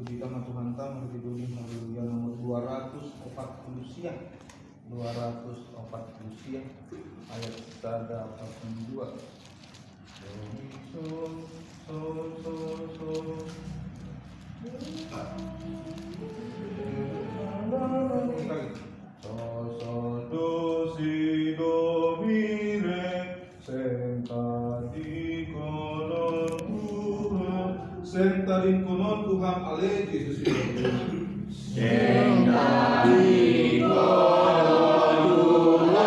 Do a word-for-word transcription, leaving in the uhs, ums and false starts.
Puji tama Tuhan tama, haleluya, nomor dua ratus opat puluh sia. Dua ratus opat puluh sia, ayat sada opat puluh dua. So, so, so, so. Sekali. So, so, do, si, do, mi, re. Senta di konon Tuhan. Senta di konon Tuhan, ale Jesus. Senta di konon Tuhan.